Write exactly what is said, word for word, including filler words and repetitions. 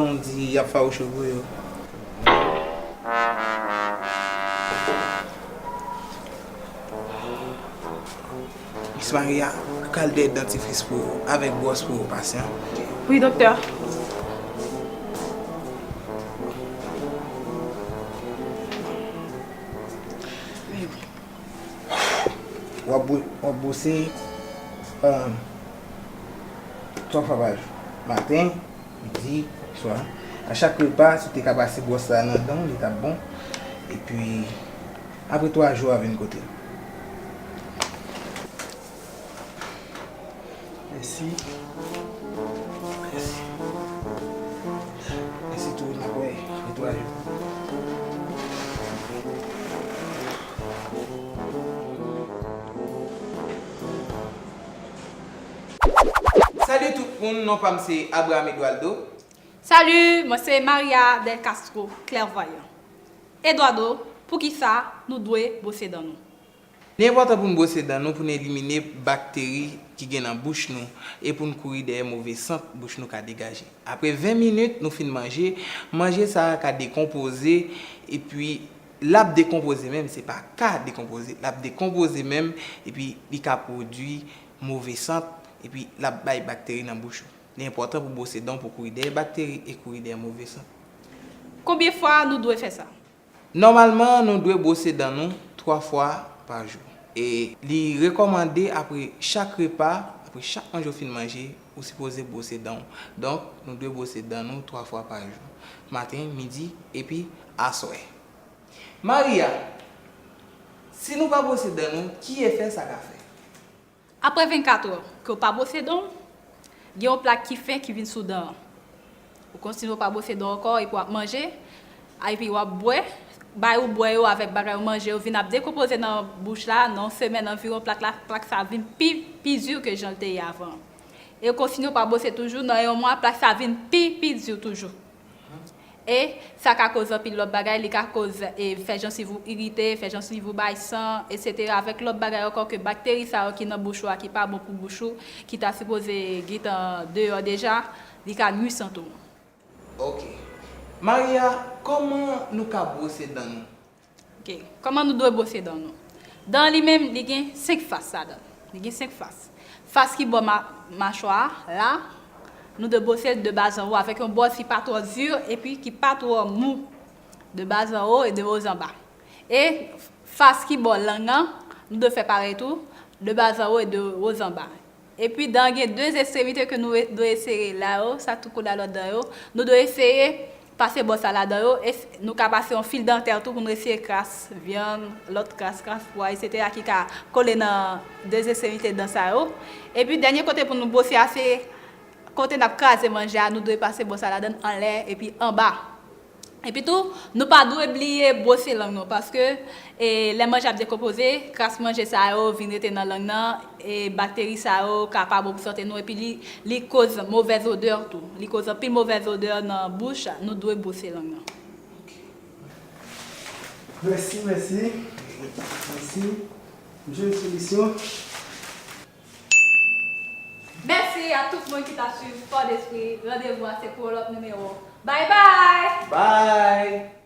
Di y ap fawouche pou yo. Miss Maria, ou ka al dèyè dantifris pou ou, avèk bwòs pou ou, pasyan. Wi, doktè. W ap bwo-, w ap bwose, um, twa fwa pa jou. Maten, midi, swa. A chak repa, si w te ka pase bwòs la nan dan w, li t ap bon. Epi, apre twa jou, w a vin kote m. Mèsi. Mèsi. Mèsi tou, n ap wè. Netwaye. Salut tout moun, non pa m se Abraham Eduardo. Salut, mwen se Maria Del Castro, clairvoyant. Eduardo, poukisa nou dwe bwose dan nou? Li enpòtan pou n bwose dan nou pou n elimine bakteri ki gen nan bouch nou e pou n kouri dèyè move sant bouch nou ka degaje. Apre ven minit nou fin manje, manje sa a ka dekonpoze epi l ap dekonpoze menm, se pa ka dekonpoze, l ap dekonpoze menm epi li ka pwodui move sant epi l ap bay bakteri nan bouch ou. Li enpòtan pou w bwose dan w pou kouri dèyè bakteri e kouri dèyè move sant. Konbyen fwa nou dwe fè sa? Nòmalman, nou dwe bwose dan nou twa fwa pa jou. E li rekòmande apre chak repa, apre chak manje w fin manje, ou sipoze bwose dan w. Donk, nou dwe bwose dan nou twa fwa pa jou. Maten, midi, epi aswè. Maria, si nou pa bwose dan nou, ki efè sa ka fè? Apre vennkat è ke w pa bwose dan w, gen yon plak ki fen ki vin sou dan an. Ou kontinye w pa bwose dan w ankò epi w ap manje, epi w ap bwè, bagay ou bwè yo avèk bagay ou manje yo vin ap dekonpoze nan bouch la, nan yon semèn anviwon plak la, plak sa vin pi, pi di ke jan l te ye avan an. E w kontinye w pa bwose toujou, nan yon mwa, plak sa vin pi, pi di toujou. E sa ka koz anpil lòt bagay, li ka koz, e, fè jansiv ou irite, fè jansiv ou bay san, etsetera, avèk lòt bagay ankò ke bakteri sa yo ki nan bouch ou a, ki pa bon pou bouch ou, ki ta sipoze gentan deyò deja, li ka nui sante w. Ok. Maria, kòman nou ka bwose dan nou? Ok. Kòman nou dwe bwose dan nou? Dan li menm, li gen senk fas ladan l. Li gen senk fas. Fas ki bò ma-, machwa a, la, nou dwe bwose l de bas anwo avèk yon bwòs ki pa twò di epi ki pa twò mou. De bas anwo e de wo anba. E fas ki bò lang nan, nou dwe fè parèy tou, de bas anwo e de wo anba. Epi dan gen de ekstremite ke nou e-, dwe eseye la yo, sa tou kou la lòt dan yo. Nou dwe eseye pase bò sa ladan yo. E s-, nou ka pase yon fil dantè tou pou nou eseye kras vyann, lòt kras, kras pwa, etsetera ki ka kole nan de ekstremite dan sa yo. Epi dènye kote pou nou bwose a se kote n ap kraze manje a, nou dwe pase bò sa ladan anlè epi anba. Epi tou, nou pa dwe bliye bwose lang nou, paske, e, lè manje ap dekonpoze, kras manje sa yo vin rete nan lang nan, e bakteri sa yo ka pa bon pou sante nou, epi li, li koz movèz odè tou. Li koz anpil movèz odè nan bouch, nou dwe bwose lang nan. Mèsi, mèsi. Mèsi. M jwenn solisyon. Mèsi a tout moun ki t ap swiv Spò Despri. Randevou a se pou yon lòt nimewo. Bye bye! Bye!